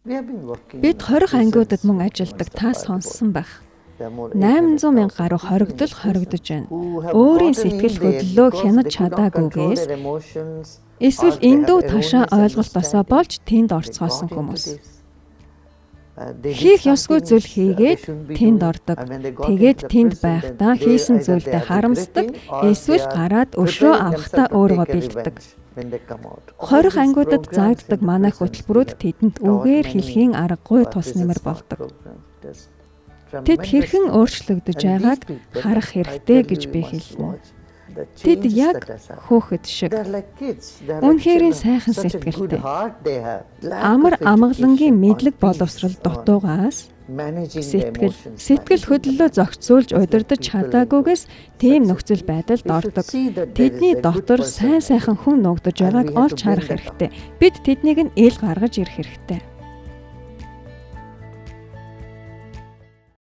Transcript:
Бид 20 ангиудад мөн ажилладаг, та сонссон байх. 800 мянга гаруй хоригдол хоригдож байна. Өөрийн сэтгэл хөдлөлөө хянаж чадаагүйгээс эсвэл эндүү ташаа ойлголтосоо болж тэнд орцгоосон хүмүүс. Хийх ёсгүй зүйл хийгээд тэнд ордог. Тэгээд тэнд байхдаа хийсэн зүйлдээ харамсдаг, эсвэл гараад өшөө авахдаа өөрийгөө бэлддэг. 20 ангиудад заагддаг манай хөтөлбөрүүд тэдэнд үгээр хэлэхийн аргагүй тус нэмэр болдог. Тэд хэрхэн өөрчлөгдөж байгааг харах хэрэгтэй гэж би хэлнэ. Тэд яг хөөхд шиг. Үнэхээрийн сайхан сэтгэлтэй. Амар амгалангийн мэдлэг боловсрол дутуугаас сэтгэл хөдлөлөө зохицуулж удирдах чадаагүйгээс тийм нөхцөл байдалд ордог. Тэдний дотор сайн сайхан хүн нуугдаж байгааг олж харах хэрэгтэй. Бид тэднийг нь ил гаргаж ирэх хэрэгтэй.